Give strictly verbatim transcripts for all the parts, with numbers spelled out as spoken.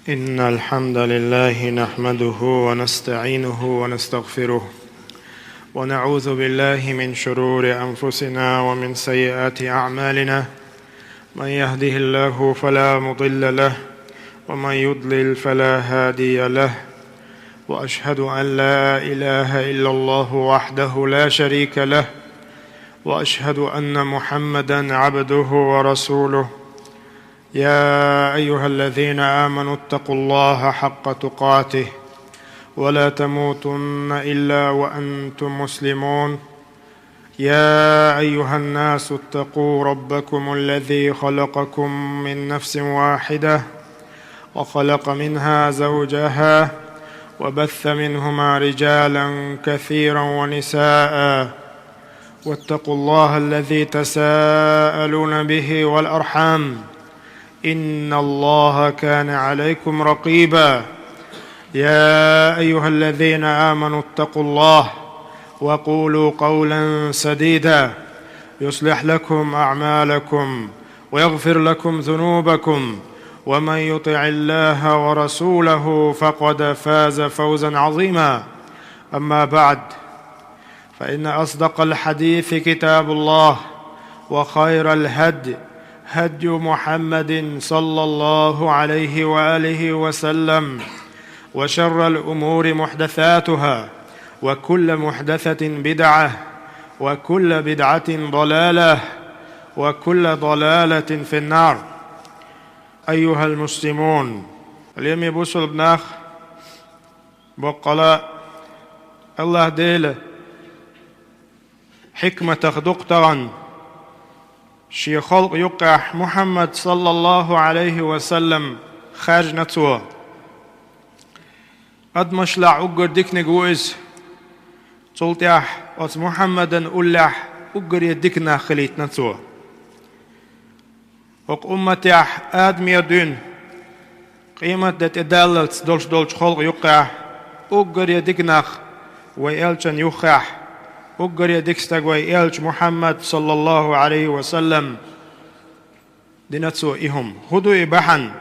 إن الحمد لله نحمده ونستعينه ونستغفره، ونعوذ بالله من شرور أنفسنا ومن سيئات أعمالنا. من يهده الله فلا مضل له، ومن يضلل فلا هادي له. وأشهد أن لا إله إلا الله وحده لا شريك له، وأشهد أن محمدا عبده ورسوله. يا أيها الذين آمنوا اتقوا الله حق تقاته ولا تموتن إلا وأنتم مسلمون. يا أيها الناس اتقوا ربكم الذي خلقكم من نفس واحدة وخلق منها زوجها وبث منهما رجالا كثيرا ونساء واتقوا الله الذي تساءلون به والأرحام إن الله كان عليكم رقيبا. يا أيها الذين آمنوا اتقوا الله وقولوا قولا سديدا يصلح لكم أعمالكم ويغفر لكم ذنوبكم ومن يطع الله ورسوله فقد فاز فوزا عظيما. أما بعد، فإن أصدق الحديث كتاب الله، وخير الهدي هدي محمد صلى الله عليه وآله وسلم، وشر الأمور محدثاتها، وكل محدثة بدعة، وكل بدعة ضلالة، وكل ضلالة في النار. أيها المسلمون, лераме бусалба нах, боккъала АллахӀ Дела хьикматах дукха тахана, шен халкъ юккъехь Мухьаммад саллаллаху Ӏалайхи ва саллам хаьржина цо. Адамашлахь уггар диканиг ву иза. Цул тӀаьхьа оцу Мухьаммадан уллехь уггаре дика нах хилийтина цо. ХӀокху умматехь Адамера дуьйна къематде тӀедаллалц долуш долчу халкъ юккъехь уггаре дика нах вай элчан юххехь, уггаре дика стаг вай элча Мухьаммад саллаллаху Ӏалайхи ва саллам дина цо и хӀума. ХӀун ду и бахьана?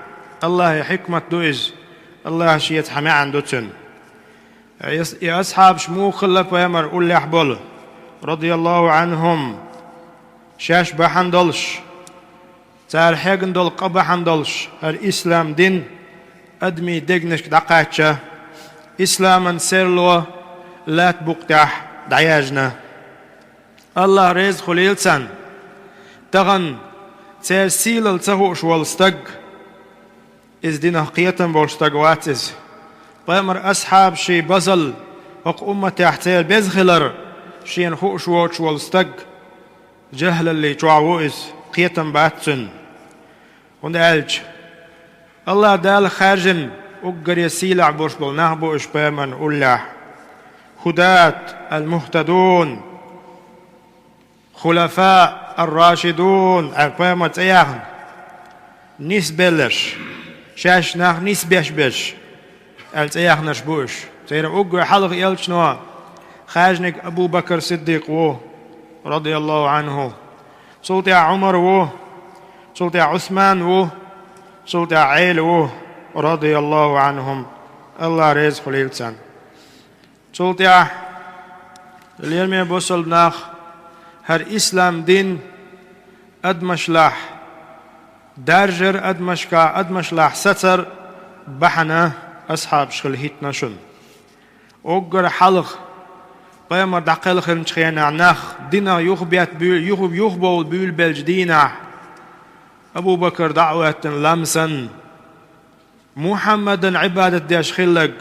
АллахӀан хьикмат ду иза, АллахӀа шеца хьан маьӀна ду цуьнан. И асхьабаш муха хилла пайхамар уллехь болу, радияллаху Ӏанхум, шаьш бахьана долуш, цара хьегна долу къа бахьана долуш, хӀара ислам дин адамийн дегнашка дӀакхаьчча, исламан серло латта букъ тӀехь дӀаяьжна. АллахӀ реза хуьлийла царна. Тахана церан сийлалла ца хууш волу стаг, иза динах кхетам болуш стаг вац иза. Пайхамар асхьабашийн базалла хӀокху умматехь церан беза хилар шена хууш воцуш волу стаг, жахӀлаллин чохь ву иза, кхетам бац цуьнан. ХӀунда аьлча АллахӀ Дала хаьржина уггаре сийлахь болуш болу нах бу уьш пайхамарна уллехь: хӀудат ал-мухтадун, хулафа ар-рашидун аьлла пайхамар цӀе яьхна, нисбелларш, шаьш нах нисбеш берш аьлла цӀе яьхнарш бу уьш. Церан уггар хьалха элчано хаьржинарг Абу Бакр Сиддикъ ву, радияллаху Ӏанху. Цул тӀаьхьа Ӏумар ву, цул тӀаьхьа Ӏусман ву, цул тӀаьхьа Ӏела ву, радияллаху Ӏанхум, АллахӀ реза хуьлийла царна. Цул тӀаьхьа, лераме бусалба нах, хӀара ислам дин адамашлахь даржар, адамашка, адамашлахь сацар бахьана асхьабаш хила хӀиттина шуна. Уггар хьалха пайхамар дӀакхелхинчу хенахь нах динах юхабетта буьйлу, юха, юхабовла буьйлабеллачу дийнахь Абу Бакр дӀа а хӀоьттина лам санна, Мухьаммадан Ӏибадат деш хилларг,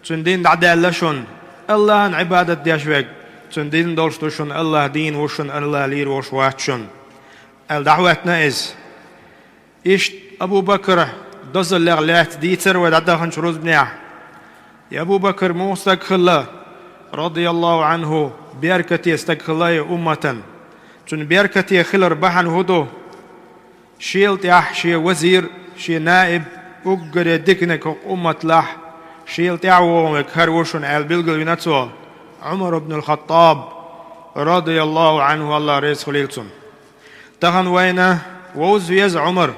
цуьнан дин дӀадаьлла шуна, АллахӀан Ӏибадат деш верг, цуьнан дин долуш ду шуна, АллахӀ дийна ву шуна, АллахӀ лийр волуш вац шуна, аьлла дӀахӀоьттина иза. Иштта Абу Бакр дозаллех лаьцна дийцира вай дӀадаханчу рузбанехь. И Абу Бакр муха стаг хилла, радияллаху Ӏанху, беркате стаг хилла и умматан. Цуьнан беркате хилар бахьана хӀун ду? Шел тӀаьхьа шен вазир, шен наиб, уггаре диканиг хӀокху умматалахь, шел тӀаьхьа вогӀун верг хӀара ву шуна аьлла билгалвина цо, Ӏумар ибн ал-Хаттаб, радияллаху Ӏанху, АллахӀ реза хуьлийла цунна. Тахана вайна вовза веза Ӏумар.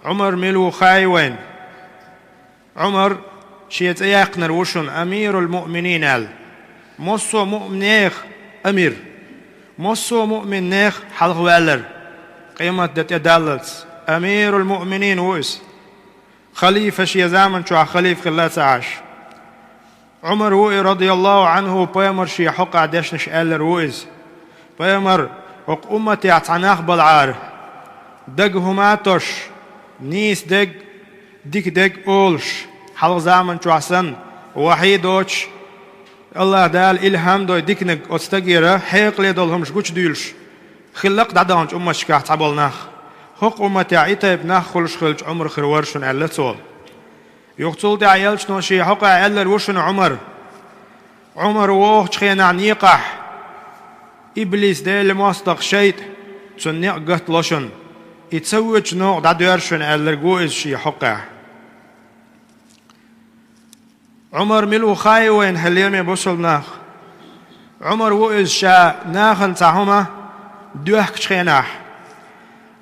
Ӏумар мила ву хаьий вайна? Ӏумар шен цӀе яьккхинарг ву шуна Амирул-Муъминин аьлла. Массо а муъминех амир. Массо а муъминех хьалхаваьллар. Къематде тӀедаллалц. Амирул-Муъминин ву иза. Халифа шен заман чохь халифа хилла а ца Ӏаш. Ӏумар ву и, радияллаху Ӏанху, пайхамар шен хьокъехь дешнаш аьллар ву иза. Пайхамар, хӀокху умматехь цхьа нах балахьара, дага хӀума а тосуш, нийса дерг, дика дерг олуш, хьалха заман чохь санна, вахьий доцуш, АллахӀ Дала илхьам дой диканиг оцу стагера хьекъале долу хӀумаш гучудуьйлуш, хилла-кх дӀадаханчу умматашкахь цхьаболу нах. ХӀокху умматехь и тайпа нах хуьлуш хилча, Ӏумар хир вара шуна, аьлла цо. Юха цул тӀаьхьа элчано шен хьокъехь аьллар ву шуна Ӏумар. Ӏумар вохучу хенахь некъахь иблис, Делан мостагӀа шайтӀа, цунна некъ гатало шуна. И ца воьдучу новкъа дӀадоьрзу шуна, аьлларг ву иза шен хьокъехь. Ӏумар мила ву хаий вайна, хьоме бусалба нах? Ӏумар ву иза ша нахана цхьа хӀума доьхкучу хенахь.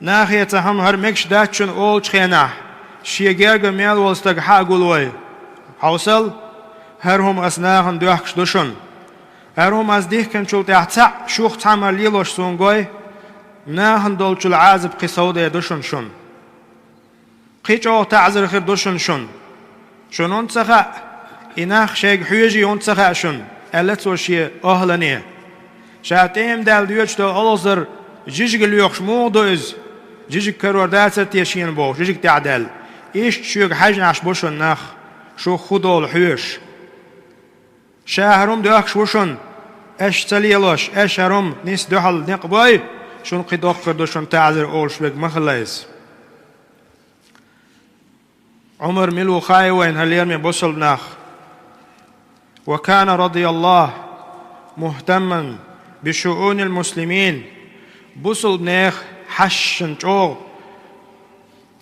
Нахе цхьа хӀума хӀара мегаш дац шуна олучу хенахь, шен герга мел волу стаг хьа а гулвой: «Хьовсал, хӀара хӀума ас нахана доьхкуш ду шуна. ХӀара хӀума ас дихкинчул тӀаьхьа цхьаъ шух цхьа мара лелош суна гой, нахана долчул Ӏазап кхин совдер ду шуна шуна. Кхин чӀогӀа таӀзар хир ду шуна шуна. Шуна хӀунда ца хаьа, и нах шайга хьоьжий хӀунда ца хаьа шуна?» — аьлла цо шен охӀлане. Ша тӀема даьлла доьдуш долу олхазар жижиг лоьхуш муха ду иза? Жижиг карор дацара те шена бохуш, жижиг тӀехь даьлла? Иштта шоьга хьаьжнаш бу шуна нах, шух хӀун долу хьоьжуш. Ша хӀара хӀума доьхкуш ву шуна, аша ца лелош, аша хӀара хӀума нисса дуьхьал некъ бой, шуна кхин доккха хир ду шуна таӀзар олуш верг ма хилла иза. Ӏумар мила ву хаий вайна, хьоме бусалба нах? «وكان رضي الله مهتما بشؤون المسلمين». Бусалба нехан хьашташна чӀогӀа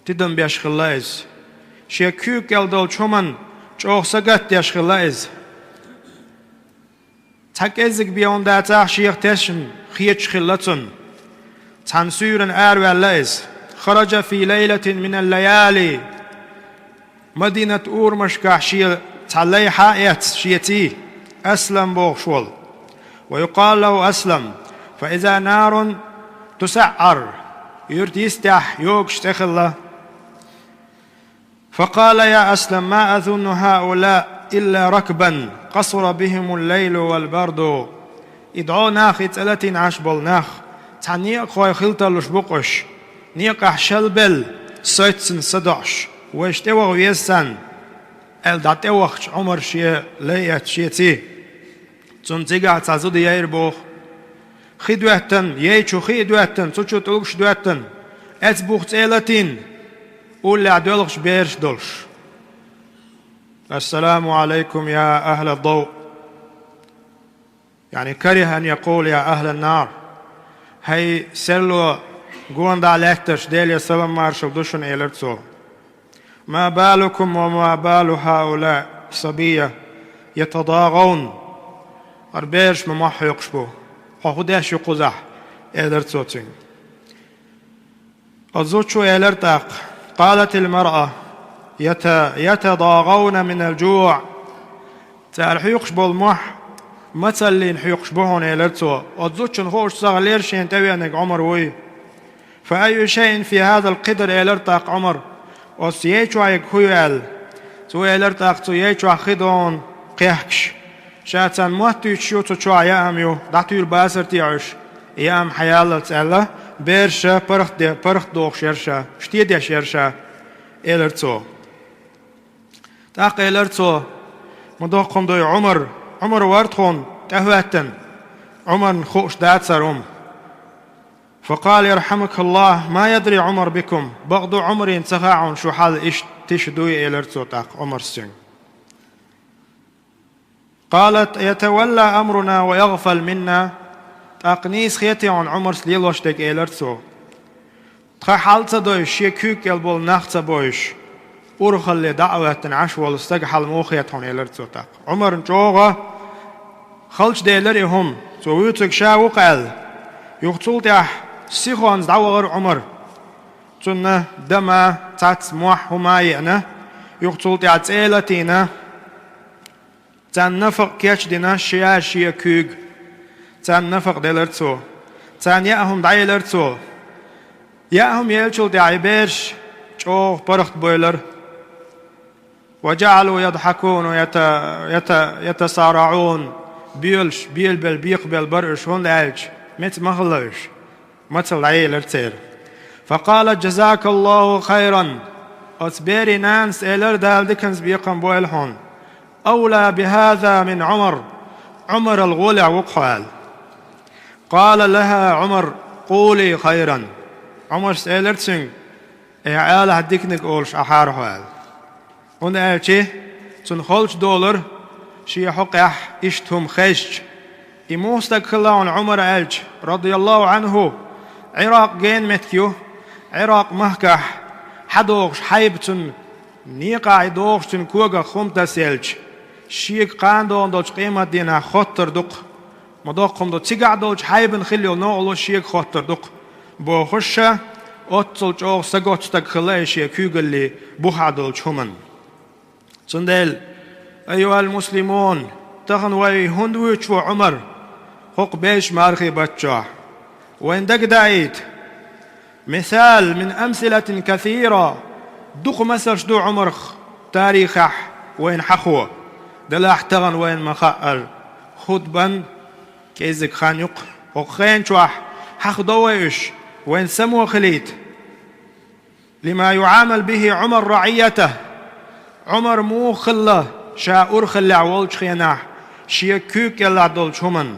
тидам беш хилла иза. Шен куьйга кӀел долчу хӀуманна чӀогӀа сагатдеш хилла иза. Цхьа кӀеззиг бен хӀума дацахь, шех тешна хеташ хилла цунна. Цхьана суьйранна араваьлла иза. «خرج في ليلة من الليالي». Мадинат урамашкахь шен цхьа лай хьа а эцна шеца, Аслам бохуш волу. «ويقال له أسلم، فإذا نار تسعر». Юьртан йистехь йогуш цӀе хилла. «فقال: يا أسلم، ما أظن هؤلاء إلا ركبا قصر بهم الليل والبرد». И дӀо нах, и цӀе латийна Ӏаш болу нах, цхьа некъахой хила тарлуш бу-кх уьш, некъахь шалбелла, соьццина садоӀуш, вайша тӀеваха веза царна, аьлла, дӀа тӀевахча Ӏумар шен лай эцна шеца. Цунна цигахь цхьа зуда яйра боху. Хи доьттина, яй чу хи а доьттина, цу чу тӀулгаш а доьттина, эцбух цӀе а латийна, уллехь доьлхуш бераш а долуш. «السلام عليكم يا أهل الضوء». يعني كره أن يقول: «يا أهل النار». «ХӀай серло, гонаха лаьттарш, Делера салам-маршалла ду шуна», — элира цо. «ما بالكم وما بال هؤلاء الصبية يتضاغون». «ХӀара бераш ма мохь хьоькхуш бу. Хьо хӀун деш ю кхузахь?» — элира цо цуьнга. Оцу зудчо элира тӀаккха: «قالت المرأة: يت-، يتضاغون من الجوع». Цара хьоькхуш болу мохь мацаллина хьоькхуш бу хьуна, элира цо. Оцу зудчунна хууш ца хиллера шена тӀевеанарг Ӏумар вуй. «فأي شيء في هذا القدر؟» — элира тӀаккха Ӏумар. «Оцу яй чохь ерг хӀун ю?» — аьлла. Цо элира тӀаккха: «Цу яй чохь хи ду хьуна кхехкаш. Ша царна моттуьйтуш ю, цу чохь яам ю, дӀатуьйла бацара те уьш, яам хьаяллалц», — аьлла, бераша паргӀат де-, паргӀат дохуш яра ша, ште деш яра ша, элира цо. ТӀаккха элира цо: «Ма доккха хӀума ду и, Ӏумар, Ӏумар вара тхуна тӀехӀоьттина, Ӏумарна хууш дацара хӀума». «فقال: يرحمك الله، ما يدري عمر بكم». «Бакъду, Ӏумарна ца хаьа хьуна шун хьал иштта тиша дуй», — элира цо тӀаккха Ӏумарс цуьнга. «قالت: يتولى أمرنا ويغفل منا». «ТӀаккха нийса хетий хьуна Ӏумарс лелош дерг?» — элира цо. «Тхан хьал ца дойуш, шен куьйга кӀел болу нах ца бойуш, урхалле дӀа а хӀоьттина Ӏаш волу стаг хьал муха хета хьуна?» — элира цо тӀаккха. Ӏумарна чӀогӀа халчаделира и хӀума, цо вуьйцург ша ву-кх аьлла. Юха цул тӀаьхьа сихонца дӀавахара Ӏумар. Цунна дама, цхьацца мохь, хӀума а еана, Юха цул тӀаьхьа цӀе а латийна, царна нафакъ кечдина шен, шен куьйга. Царна нафакъ делира цо. Царна яа хӀума дӀаелира цо. Яа хӀума еллачул тӀаьхьа и бераш чӀогӀа паргӀатбевлира. وجعلوا يضحكون ويت-، يت-، يتصارعون. Боьлуш, белабелла, бекхабелла бара уьш, хӀунда аьлча меца ма хилла уьш. Мацалла дӀаелира церан. فقالت: جزاك الله خيرا. Оцу берийн нанас элира: Дала диканца бекхам бойла хьуна. أولى بهذا من عمر. Ӏумарал гӀолехь ву-кх хьо аьлла. قال لها عمر: قولي خيرا. Ӏумарс элира цуьнга: «Айхьа алахь диканиг олуш Ӏахьара хьо», — аьлла. ХӀунда аьлча цунна холчу долура шен хьокъехь иштта хӀума хезча. И муха стаг хилла хьуна Ӏумар аьлча, радияллаху Ӏанху, Ӏиракъ гена меттиг ю, Ӏиракъ махкахь хьадогӀуш хьайба цунна некъахь догӀуш, цуьнан когах хӀума тасаелча, шега кхана догӀун долчу къематдийнахь хоттур ду-кх. Ма доккха хӀума ду, цигахь долчу хьайбана хилла йолу новкъарло шега хоттур ду-кх, бохуш, оццул чӀогӀа саготта стаг хилла и шен куьйгаллин бухахь долчу хӀуманна. Цундела, أيها المسلمون, тахана вай хӀунда вуьйцуш ву Ӏумар хӀокху бежачу мархийн баттахь? Вайна дагадаийта. مثال من أمثلة كثيرة. Дукха масалш ду Ӏумарх тарихехь вайна хьахо. Делахь тахана вайна ма-хаъара, хутбан кӀеззиг хан ю-кх. ХӀокху хенан чохь хьахадо вай уьш, вайна само хилийта. لما يعامل به عمر رعيته. Ӏумар муха хилла ша урхаллехь волчу хенахь шен куьйга кӀелахь долчу хӀуманна.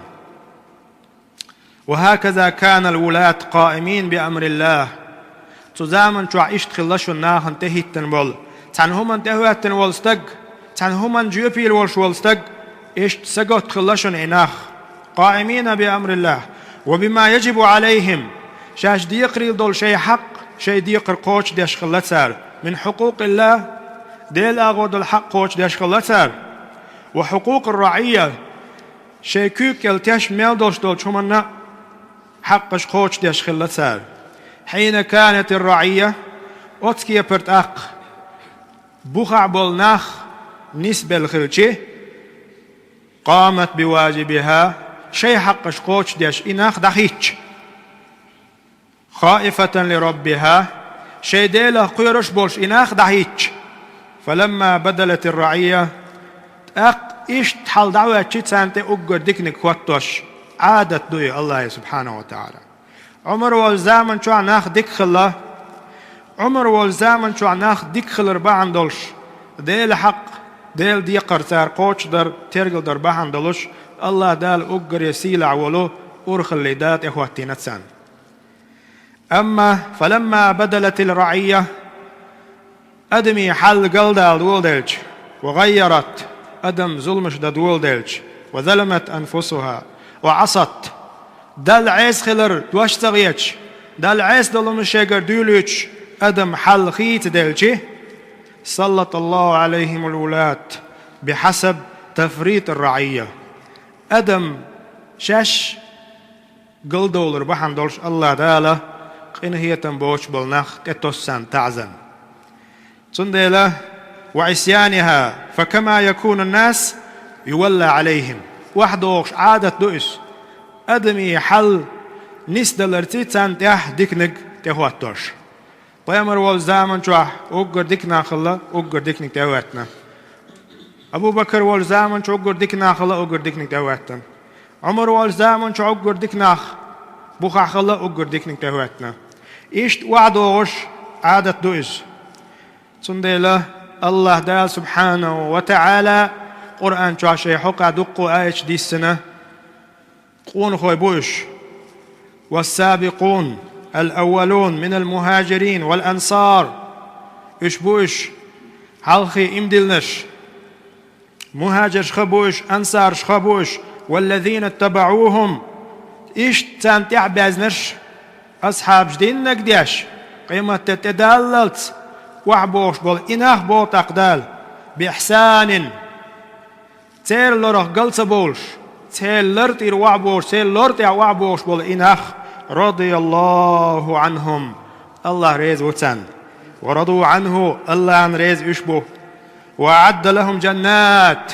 وهكذا كان الولاة قائمين بأمر الله. Цу заман чохь иштта хилла шуна нахана тӀехӀиттина болу. Цхьана хӀуманна тӀехӀоьттина волу стаг, цхьана хӀуманна жоьпийла волуш волу стаг, иштта саготта хилла шуна и нах. قائمين بأمر الله وبما يجب عليهم. Шаьш декхарийла долу шайн хьакъ, шайн декхар кхочушдеш хилла цара. من حقوق الله, Делан агӀор долу хьакъ кхочушдеш хилла цара. وحقوق الرعية, шайн куьйга кӀел тешна мел долуш долчу хӀуманна хьакъаш кхочушдеш хилла цара. حين كانت الرعية, оцу кепара тӀаккха бухахь болу нах нисбелла хилча, قامت بواجبها, шайн хьакъаш кхочушдеш и нах дӀахӀиттича. خائفة لربها, шайн Делах кхоьруш болуш и нах дӀахӀиттича. فلما بدلت الرعية, тӀаккха иштта хьал дӀахӀоьттича царна тӀе уггар диканиг хӀоттош, Ӏадат ду и Аллахьан, субхьанаху ва таӀала. Ӏумар волчу заман чохь нах дика хилла. Ӏумар волчу заман чохь нах дика хилар бахьана долуш, Делан хьакъ, Делан декхар цара кхочушдар, тергалдар бахьана долуш, Аллахь Дала уггаре сийлахь волу урхаллин да тӀехӀоттийна царна. Амма فلما بدلت الرعية, адамийн хьал галдала доладелча, وغيرت, адам зуламаш дан доладелча, وظلمت أنفسها وعصت, Далла Ӏеса хилар дош ца хеташ, Далла Ӏеса долу хӀума шегара дуьйлуьйтуш адам хьал хийцаделча, سلط الله عليهم الولاة بحسب تفريط الرعية. Адам шаьш галдовлар бахьана долуш Аллахь Дала къинхетам боцуш болу нах тӀетоссу царна таӀзар. Цундела, وعصيانها فكما يكون الناس يولى عليهم. ОхьадогӀуш Ӏадат ду иза. Адамийн хьал нисдаларца царна тӀехь диканиг тӀехӀоттош. Пайхамар волчу заман чохь уггар дика нах хилла, уггар диканиг тӀехӀоьттина. Абу Бакр волчу заман чохь уггар дика нах хилла, уггар диканиг тӀехӀоьттина. Ӏумар волчу заман чохь уггар дика нах бухахь хилла, уггар диканиг тӀехӀоьттина. Иштта охьадогӀуш Ӏадат ду иза. Цундела Аллахь Дала, субхьанаху ва таӀала, Къуръан чохь шайн хьокъехь дуккха а аяташ диссина, къонахой бу уьш. والسابقون الأولون من المهاجرين والأنصار. Уьш бу уьш, хьалххе иман диллинарш, мухьаджирш ха бу уьш, ансарш ха бу уьш, والذين اتبعوهم, иштта царна тӀаьхьа баьзнарш, асхьабаш диннаг деш, къематде тӀедаллалц охьабогӀуш болу и нах боху тӀаккха Дала, بإحسان, церан лорах гал ца бовлуш, церан лар тӀера охьабогӀуш, церан лор тӀехь охьабогӀуш болу и нах, رضي الله عنهم, Аллахь реза ву царна, ورضوا عنه, Аллахьна реза уьш бу. وأعد لهم جنات,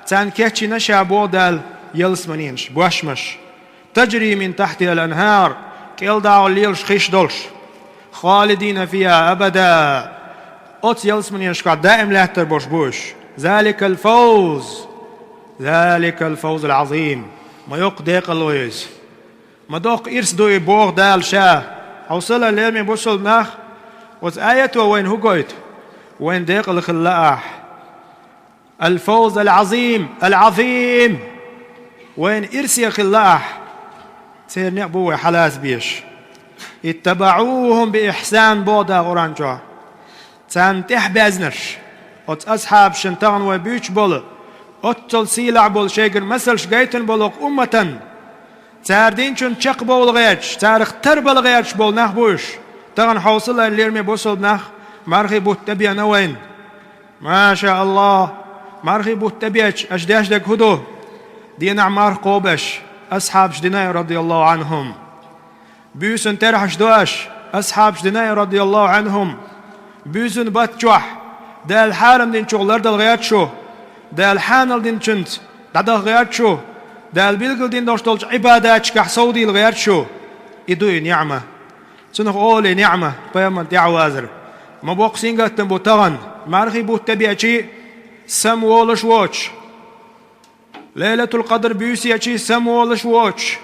царна кечйина ша, боху Дала, ялсаманенаш, бошмаш, تجري من تحتها الأنهار, кӀел дӀагӀо лелаш хиш долуш, خالدين فيها أبدا, оцу ялсаманенашкахь даим лаьттар болуш бу уьш. ذلك الفوز، ذلك الفوز العظيم. Ма йоккха декъало иза. Ма доккха ирс ду и, боху Дала Ша. Хьовсал, лераме бусалба нах, оцу аято вайна хӀун гойту? Вайна декъала хила лаахь. الفوز العظيم، العظيم. Вайна ирсе хила лаахь. Церан некъ бу вай хьалаца безаш. اتبعوهم بإحسان, боху Дала Къуръан чохь. Царна тӀаьхьабаьзнарш, оцу асхьабашна, тахана вай буьйцуш болу, оццул сийлахь болу, шайгара масалш гайтина болу хӀокху умматан, цара динчунна чекхбовла гӀерташ, царах тарбала гӀерташ болу нах бу уьш. Тахана хьовсал, лераме бусалба нах, мархий бутт тӀебеана вайна. Ма ша Аллах, мархий бутт тӀебеача, аша деш дерг хӀун ду? Дийнахь марха кхобу аша, асхьабаш дина, رضي الله عنهم. Буьйсанна терхьаш до аша, асхьабаш дина, رضي الله عنهم. Буьйсанна батта чохь Дала хьарам динчух лардала гӀерта шу, Дала хьанал динчуьнца дӀадаха гӀерта шу, Дала билгал дина долуш долчу Ӏибадаташкахь совдийла гӀерта шу. И ду и ниӀма. Цунах олу и ниӀма, пайхамарна тӀаьхьавазар. Ма боккха сингаттам бу тахана, мархий бутт тӀебеачий, самаволуш воцуш. Лайлатул-Къадр буьйса ечий, самаволуш воцуш,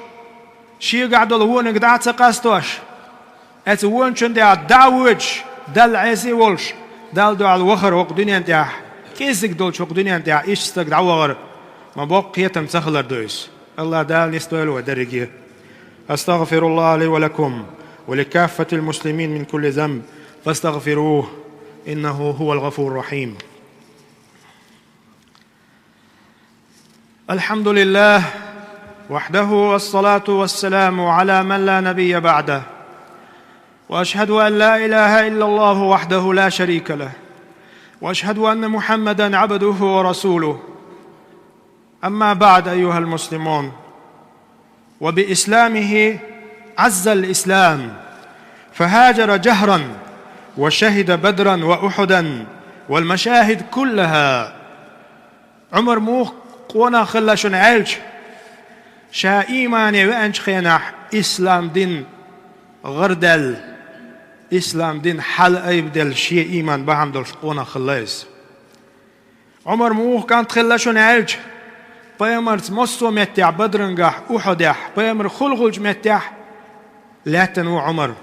шегахь долу вониг дӀа а ца къастош, оцу вончун тӀехь дӀа а воьдуш, Далла Ӏеса а волуш, Далла дуьхьал вахара хӀокху дуьнен тӀехь, кӀеззиг долчу хӀокху дуьнен тӀехь иштта стаг дӀавахара, ма боккха кхетам ца хилар ду иза. Аллах Дала нисдойла вай дерриге. أستغفر الله لي ولكم ولكافة المسلمين من كل ذنب فاستغفروه إنه هو الغفور الرحيم. الحمد لله وحده والصلاة والسلام على من لا نبي بعده، وأشهد أن لا إله إلا الله وحده لا شريك له، وأشهد أن محمدا عبده ورسوله. أما بعد، أيها المسلمون، وبإسلامه عز الإسلام، فهاجر جهرا وشهد بدرا وأحدا والمشاهد كلها. Ӏумар муха къонах хилла шуна аьлча, ша иймане веанчу хенахь ислам дин гӀарадаьлла, ислам дин хьалаайбаделла шен ийман бахьана долуш къонах хилла иза. Ӏумар муха кӀант хилла шуна аьлча, пайхамарца массо а меттехь, Бадрангахь, Ухьудехь, пайхамар хуьлу-хуьлучу меттехь лаьттина ву Ӏумар.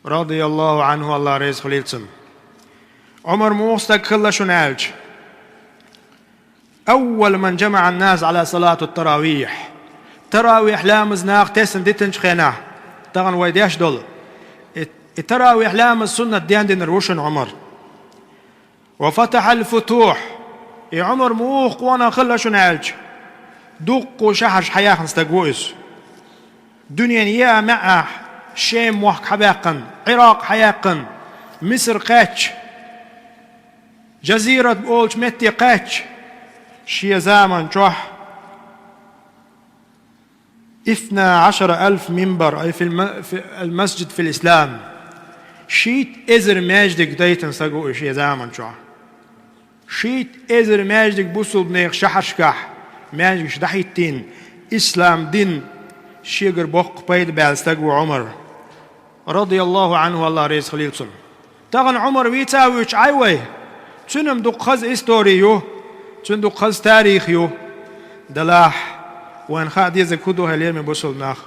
رضي الله عنه, Аллах реза хуьлийла цунна. Ӏумар муха стаг хилла шуна аьлча, أول من جمع الناس على صلاة التراويح. Таравихь ламаз наха тесна дитинчу хенахь, тахана вай деш долу, и, и таравихь ламаз суннат дендинарг ву шуна Ӏумар. وفتح الفتوح. И Ӏумар муха къонах хилла шуна аьлча, дуккха шахьарш хьаяьхна стаг ву иза. Дуьненан еа маьӀӀехь Шем мохк хьабаьккхина, Ӏиракъ хьаяьккхина, Мисар кхаьчча, Жазират олучу метте кхаьчча, шен заман чохь اثنا عشر ألف منبر، أي في الم-، في المسجد في الإسلام. Шийтта эзар маьждиг дайтина стаг ву и шен заман чохь. Шийтта эзар маьждиг бусулбанех шахьаршкахь маьждигаш дӀахӀиттийна, ислам дин шегара боккха пайда баьлла стаг ву Ӏумар. رضي الله عنه, Аллах реза хуьлийла цунна. Тахана Ӏумар вийца а вуьйцуш Ӏай вай, цуьнан дукха хаза истори ю, цуьнан дукха хаза тарих ю. Делахь, вайна хаа дезарг хӀун ду, хьоме бусулба нах?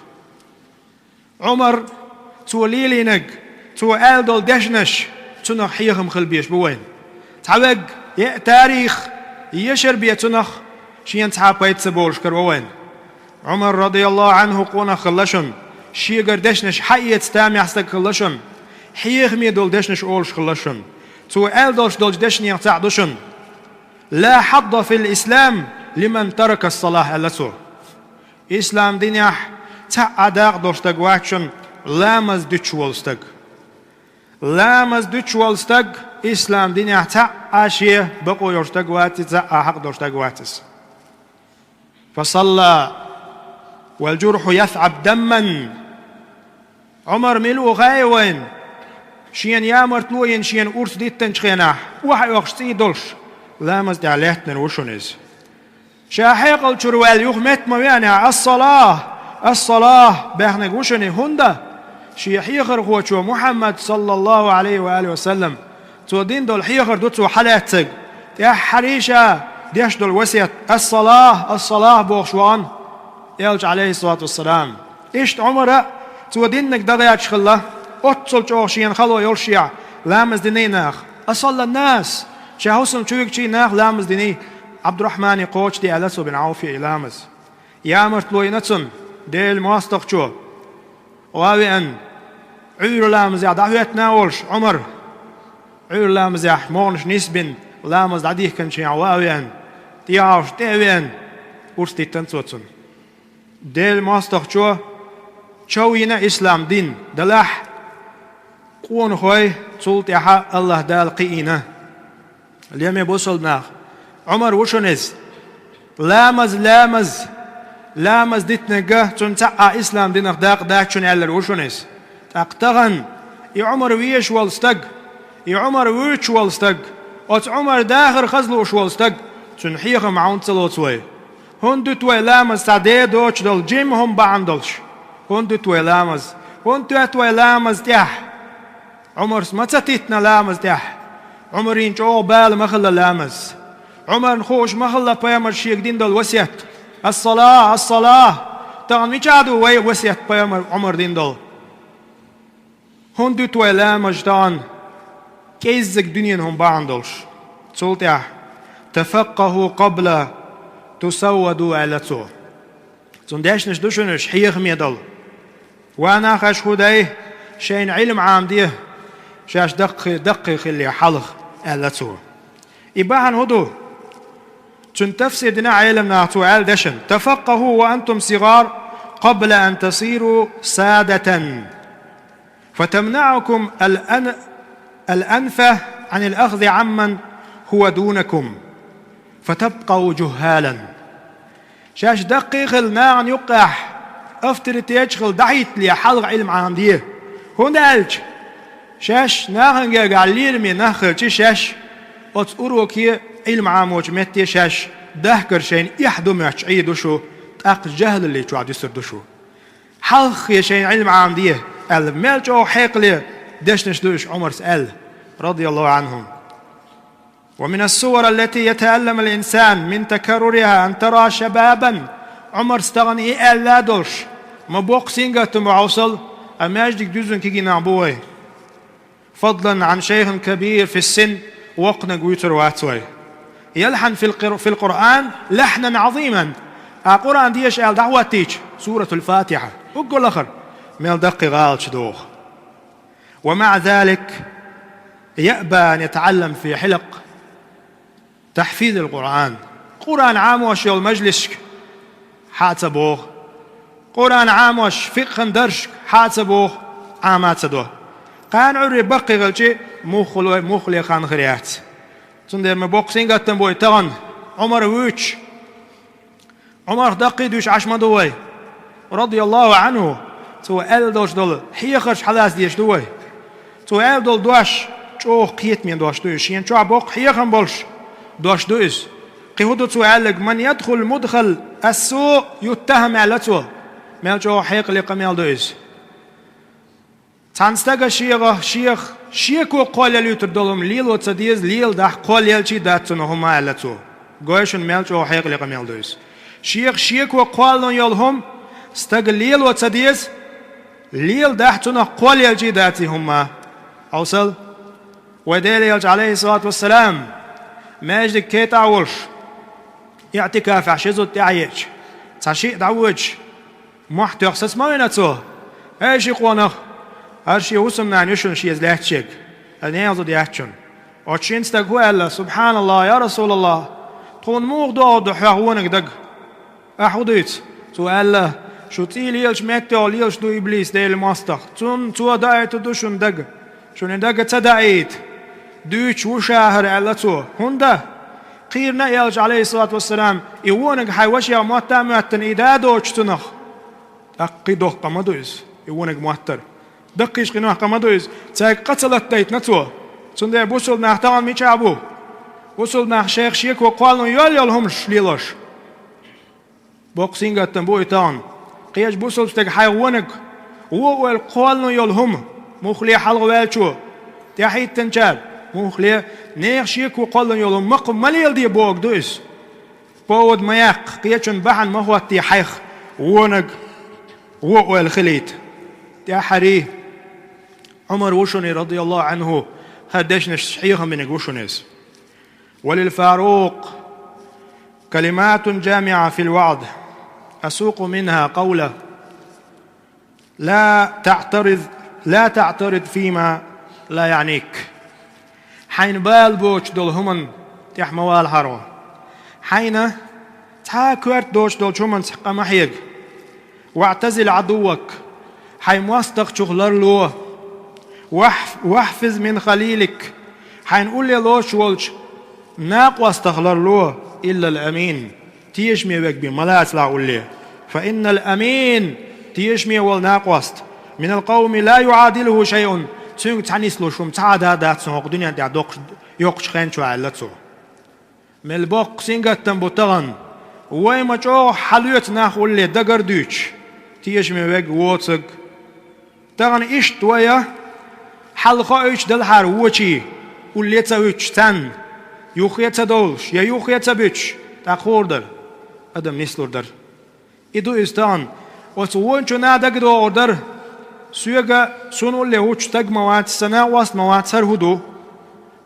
Ӏумар, цо лелийнарг, цо аьлла долу дешнаш, цунах хьехам хила безаш бу вайна. Цхьаверг, е а тарих, ешар бен цунах, шена цхьа а пайда ца болуш каро вайна. Ӏумар, رضي الله عنه, къонах хилла шуна, шегара дешнаш хьаэца тамехь стаг хилла шуна, хьехаме долу дешнаш олуш хилла шуна. Цо аьлла долуш долчу дешнех цхьаъ ду шуна: لا حظ في الإسلام لمن ترك الصلاة, аьлла цо. Ислам динехь цхьа а дакъа долуш стаг вац шуна ламаз дуьтуш волу стаг. Ламаз дуьтуш волу стаг ислам динехь цхьа а шен бакъо йолуш стаг вац иза, цхьа а хьакъ долуш стаг вац иза. فصلى والجرح يثعب دما. Ӏумар мила ву хаьий вайна? Шена ямартло йина, шена урс диттинчу хенахь, охьаоьхуш цӀий долуш, ламаза тӀехь лаьттинарг ву шуна иза. Ша хьекъал чуьра ваьлла юха метта ма веанехь: «Ас-салахь! Ас-салахь!» баьхнарг ву шуна и. ХӀунда? Шен хьехархочо Мухьаммад, саллаллаху Ӏалайхи ва алихи ва саллам, цо дина долу хьехар ду цо хьалаьцнарг. ТӀаьххьара ша деш долу васет: «Ас-салахь! Ас-салахь!» бохуш вахана Элча, Ӏалайхиссалату вассалам. Иштта Ӏумара а цо диннарг дан гӀерташ хилла, оццул чӀогӀа шена хало йолушехь, ламаз диний наха. «Асалла нас», ша хӀусам чу вигчий наха ламаз диний, Ӏабдурахьмане кхочушде аьлла цо бин Ӏауфе и ламаз. Ямартло йина цунна Делан мостагӀчо, ван а веана, Ӏуьйра ламазехь дӀахӀоьттина а волуш Ӏумар, Ӏуьйра ламазехь могӀанаш нисбина, ламаз дӀадихкинчехь ван а веана, тӀехьовш тӀе а веана, урс диттина цо цунна. Делан мостагӀчо чов йина ислам дин, делахь къонахой, цул тӀаьхьа АллахӀ Дала кхиийна. Лераме бусалба нах, Ӏумар ву шуна иза. Ламаз, ламаз, ламаз дитинарг цунна цхьаъ а ислам динах дакъа дац шуна аьлларг ву шуна иза. ТӀаккха тахана и Ӏумар везаш волу стаг, и Ӏумар вуьйцуш волу стаг, оцу Ӏумар дахар хаза лууш волу стаг, цуьнан хьехам хьуна ца лоцу вай? ХӀунда дуьту вай ламаз цхьа де доцуш долу жима хӀума бахьана долуш? ХӀунда дуьту вай ламаз? ХӀунда тоьтту вай ламаз тӀехь? Ӏумарс ма ца титтина ламаз тӀехь. Ӏумарна чӀогӀа бала ма хилла ламаз. Ӏумарна хууш ма хилла пайхамарс шега дина долу васет: «Ас-салахь! Ас-салахь!» Тахана мичахь ду вай васет пайхамар Ӏумар дина долу? ХӀунда дуьту вай ламаз тахана кӀеззиг дуьненан хӀума бахьана долуш? Цул тӀаьхьа: «Тафаккаху къабла тусавваду», аьлла цо. Цуьнан дешнаш ду шуна уьш хьехаме долу. Ва нах, аша хӀун дай, шайна Ӏилма Ӏамаде, шаьш даккхий, даккхий хилале хьалха, аьлла цо. И бахьана хӀун ду? Цуьнан тафсир дина Ӏеламнаха цо аьлла дешан: «Тафаккаху ва антум сигар къабла ан тасиру садатан». فتمنعكم الأن-، الأنفة عن الأخذ عمن هو دونكم، فتبقوا جهالا. Шаьш даккхий хила, нахана юккъехь авторитеташ хила дӀахӀиттале хьалха Ӏилма Ӏамаде. ХӀунда аьлча шаьш нахана гергахь лераме нах хилча, шаьш оцу уроке, Ӏилма Ӏамочу метте шаьш дахкар шайна эхь ду моьттуш Ӏийр ду шу, тӀаккха жаьхӀалалли чохь дуьсур ду шу. Хьалххе шайна Ӏилма Ӏамаде, аьлла, мел чӀогӀа хьекъале дешнаш ду уьш Ӏумарс аьлла, радияллаху Ӏанху. ومن الصور التي يتألم الإنسان من تكررها أن ترى شبابا, Ӏумарс тахана и аьлла а долуш, ма боккха сингаттам бу хьовсал, а маьждиг дуьззина кегий нах бу вай. فضلا عن شيخ كبير في السن, воккханиг вуьйцур вац вай. يلحن في القر-، في القرآن لحنا عظيما, а Къуръан деша аьлла дӀахӀоттийча, суратул Фатихьа, уггар лахара, мел даккхий гӀалаташ доху. ومع ذلك يأبى أن يتعلم في حلق تحفيظ القرآن. Къуръан Ӏамош йолу мажлисашка хьа а ца боху. Къуръан Ӏамош фикъхьан дарсашка хьа а ца боху, Ӏама а ца до. Кхана Ӏуьйре баккхий хилча, муххалой, муххале хан хир яц. Цундела ма боккха сингаттам бу и тахана, Ӏумар вуьйцуш. Ӏумарх даккхий дуьйцуш Ӏаш ма ду вай, радияллаху Ӏанху. Цо аьлла долуш долу хьехарш хьалаца дезаш ду вай. Цо аьлла долу дош чӀогӀа кхетаме дош ду иза. Шена чохь боккха хьехам болуш дош ду иза. Кхин хӀун ду цо аьлларг? من يدخل مدخل السوء يتهم, аьлла цо. Мел чӀогӀа хьекъале къамел ду иза. Цхьана стага шегах, шех шеко кхоллаялуьйтур долу хӀума лело ца деза, леладахь кхоллаелчий дац цунах хӀума, аьлла цо. Гой шуна, мел чӀогӀа хьекъале къамел ду иза. Шех шеко кхоллалун йолу хӀума стага лело ца деза, леладахь цунах кхоллаелчий дац и хӀума. Хьовсал, вай Делан Элча, Ӏалайхиссалату вассалам, маьждиг кхетӀа а волуш, иӀтикафехь ши зуда тӀаьхьа еъча, цхьа шиъ дӀавоьдуш, мохь тоьхна саца ма вина цо: «ХӀей, ши къонах, хӀара шен хӀусамнана ю шуна шеца лаьтташ ерг, хӀара нехан зуда яц шуна». Оцу шина стага хӀун аьлла: «СубхьаналлахӀ, я РасулаллахӀ, тхуна муха догӀур ду хьох вониг дага? Ахьа хӀун дуьйцу?» Цо аьлла: «Шу цӀий лелачу меттехула лелаш ду иблис, Делан мостагӀа. Цунна цо даийтур ду шуна дага. Шуна и дага ца даийта, дуьйцуш ву ша хӀара», — аьлла цо. ХӀунда? Кхийрина Элча, Ӏалайхиссалату вассалам, и вониг хьайн вашех мотта а моьттина, и да а доцуш цунах. ТӀаккха кхин доккха къа ма ду иза, и вониг моттар. Даккхийчу къинойх къа ма ду иза, цаьрга къа ца латадайтина цо. Цундела бусалба нах тахана мичахь бу? Бусалба нах шайх шеко кхоллано йолу йолу хӀуманаш лелош. Боккха сингаттам бу и тахана. Кхечу бусалба стага хьайх вониг, вон ойла кхоллано йолу хӀума, муххале хьалхаваьллачо, тӀаьхьахӀиттинчара, муххале, нехан шеко кхоллано йолу хӀума, ма-кх-, ма леладе бохург ду иза. Повод ма яккха, кхечунна бахьана ма хӀоттае хьайх вониг, вон ойла хилийта. ТӀаьххьара Ӏумар ву шуна, радияллаху Ӏанху, хӀара дешнаш хьехам бинарг ву шуна иза. وللفاروق كلمات جامعة في الوعظ، أسوق منها قوله: لا تعترض، لا تعترض فيما لا يعنيك. Хьайна бала боцуш долу хӀуманна тӀехь ма валахьара хьо. Хьайна цхьа а коьрта доцуш долчу хӀуманца къа ма хьега. واعتزل عدوك, хьайн мостагӀчух ларло. واحف-، واحفظ من خليلك, хьайна улле лоцуш волчу накъостах ларло. إلا الأمين, тешаме верг бен ма лацалахь улле. فإن الأمين, тешаме волу накъост, من القوم لا يعادله شيء, цуьнга цхьа нислуш хӀума цхьа а дан дац хӀокху дуьнен тӀехь доккхуш-, йоккхучу хен чохь, аьлла цо. Мел боккха сингаттам бу тахана. Вай ма чӀогӀа хьалоьцу нах улле дагар а дуьйцуш, тешаме верг воцург. Тахана иштта вай а хьал хоуьйтуш делахьара вочий, улле ца хӀуьттуш царна, юххе ца довлуш я юххе ца буьтуш, тӀаккха хуур дара, адам нислур дара. И ду иза тахана. Оцу вончунна дагадогӀур дара: соьга, суна улле хӀуттуш стаг ма вац, сан накъост ма вац, хӀара хӀун ду?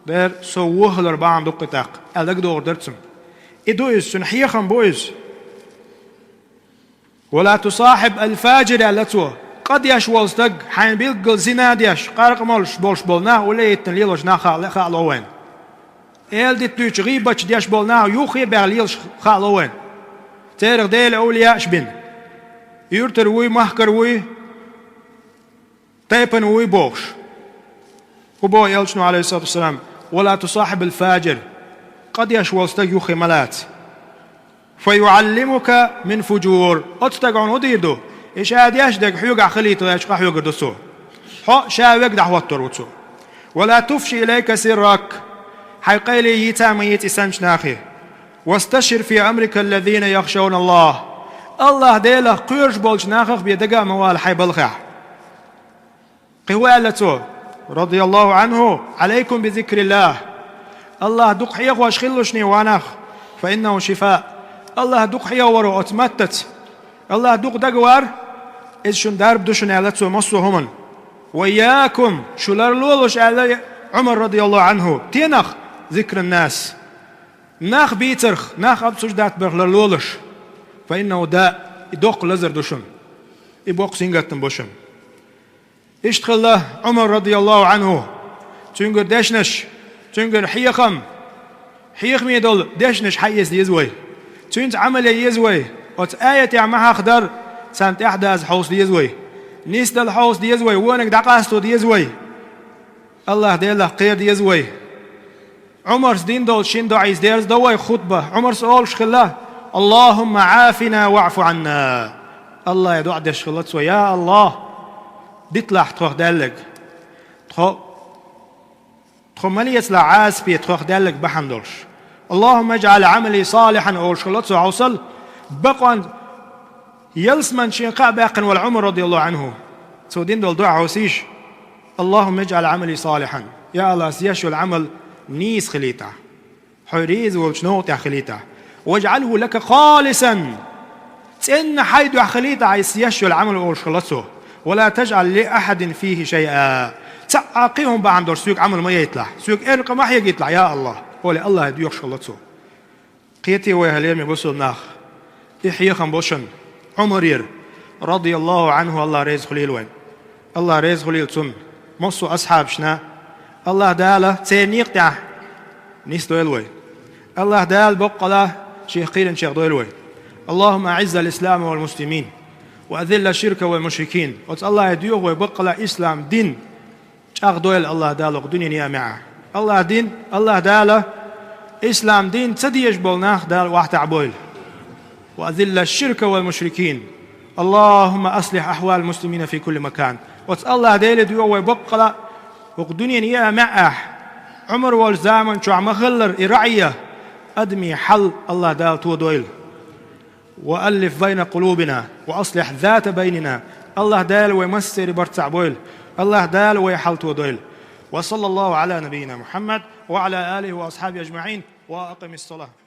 Дера, со вон хилар бахьана ду-кх и тӀаккха, аьлла дагадогӀур дара цунна. И ду иза, цуьнан хьехам бу иза. ولا تصاحب الفاجر, аьлла цо. Къа деш волу стаг, хьайна билггал зина деш, къаркъа молуш болуш болу нах улле а хӀиттина лелош нах хаа, хаа ло вайна. Эладита дуьйцуш, гӀийбаташ деш болу нах юххе а баьхна лелош хаа ло вайна. Церах Делан овлияаш бина. Юьртара вуй, махкара вуй, тайпана вуй бохуш. ХӀун боху элчано, Ӏалайхиссалату вассалам: ولا تصاحب الفاجر, къа деш волу стаг юххе ма лаца. فيعلمك من فجور, оцу стага хьуна хӀун дийр ду? И ша деш дерг хьоьгахь хилийта гӀерташ къахьоьгур ду цо. Хьо ша верг дӀахӀоттор ву цо. ولا تفش إليك سرك, хьайн къайле йийца а ма йийца и санначу нахе. واستشر في أمرك الذين يخشون الله, АллахӀ-Делах кхоьруш болчу нахах бен дага а ма вала хьайн балхехь. Кхин хӀун аьлла цо, радияллаху Ӏанху: عليكم بذكر الله. АллахӀ дукха хьехош хилалаш, ва нах, فإنه شفاء. АллахӀ дукха хьехавар оцу маттаца. АллахӀ дукха дагавар, иза шун дарба ду шуна, аьлла цо, массо а хӀуманна. وإياكم, шу ларлолаш, аьлла Ӏумар, радияллаху Ӏанху, стенах? ذكر الناس. Нах бийцарх, нах обсуждать барх ларлолаш. فإنه داء, и доккха лазар ду шуна. И боккха сингаттам бу шуна. Иштта хилла Ӏумар, радияллаху Ӏанху, цуьнгара дешнаш, цуьнгара хьехам, хьехаме долу дешнаш хьаэца деза вай. Цуьнца Ӏамал ян еза вай. Оцу аятехь ма хьахадар, царна тӀаьхьадаза хьовса деза вай. Нисдала хьовса деза вай, вониг дӀакъасто деза вай. АллахӀ-Делах кхера деза вай. Ӏумарс дина долчу шина доӀийца дерзадо вай хутба. Ӏумарс олуш хилла: اللهم عافنا واعف عنا. АллахӀе доӀа деш хилла цо: я АллахӀ, диталахь тхох даьлларг. Тхо, тхо ма лецалахь Ӏазапе тхох даьлларг бахьана долуш. اللهم اجعل عملي صالحا, олуш хилла цо, хьовсал, бакъонан ялсамани шен кхаъ баьккхина волу Ӏумар, радияллаху Ӏанху. Цо дина долу доӀа хьовсийша: اللهم اجعل عملي صالحا. Я АллахӀ, ас еш йолу Ӏамал нийса хилийтахь. Хьо реза волчу новкъа тӀехь хилийтахь. واجعله لك خالصا. ЦӀенна хьайн дуьхьа хилийтахь ас еш йолу Ӏамал, олуш хилла цо. ولا تجعل لأحد فيه شيئا. Цхьа а кхин хӀума бахьана долуш соьга Ӏамал ма яйталахь. Соьга эрна къа ма хьегийталахь, я АллахӀ, олий АллахӀе доьхуш хилла цо. Кхетий вай, хьалеме бусалба нах, и хьехам бу шуна Ӏумарера, радияллаху Ӏанху, АллахӀ реза хуьлийла вайн. АллахӀ реза хуьлийла цунна, массо а асхьабашна. АллахӀ-Дала церан некъа тӀехь нисдойла вай. АллахӀ-Дала баккъала шех кхийринчех дойла вай. اللهم أعز الإسلام والمسلمين وأذل الشرك والمشركين. Оцу АллахӀе доьху вай баккъала ислам дин чӀагӀдойла АллахӀ-Дала кху дуьненан яа маьӀӀехь. АллахӀ дин, АллахӀ-Дала ислам дин ца дезаш болу нах Дала охьатаӀабойла. وأذل الشرك والمشركين. اللهم أصلح أحوال المسلمين في كل مكان. Оцу АллахӀ Деле доьху вай боккъала, хӀокху дуьненан еа маьӀӀехь, Ӏумар волчу заман чохь ма-хиллара и раӀйа, адамийн хьал АллахӀ Дала тодойла. وألف بين قلوبنا وأصلح ذات بيننا. АллахӀ Дала вай массеран барт цхьаъ бойла. АллахӀ Дала вай хьал тодойла. وصلى الله على نبينا محمد وعلى آله وأصحابه أجمعين. وأقم الصلاة.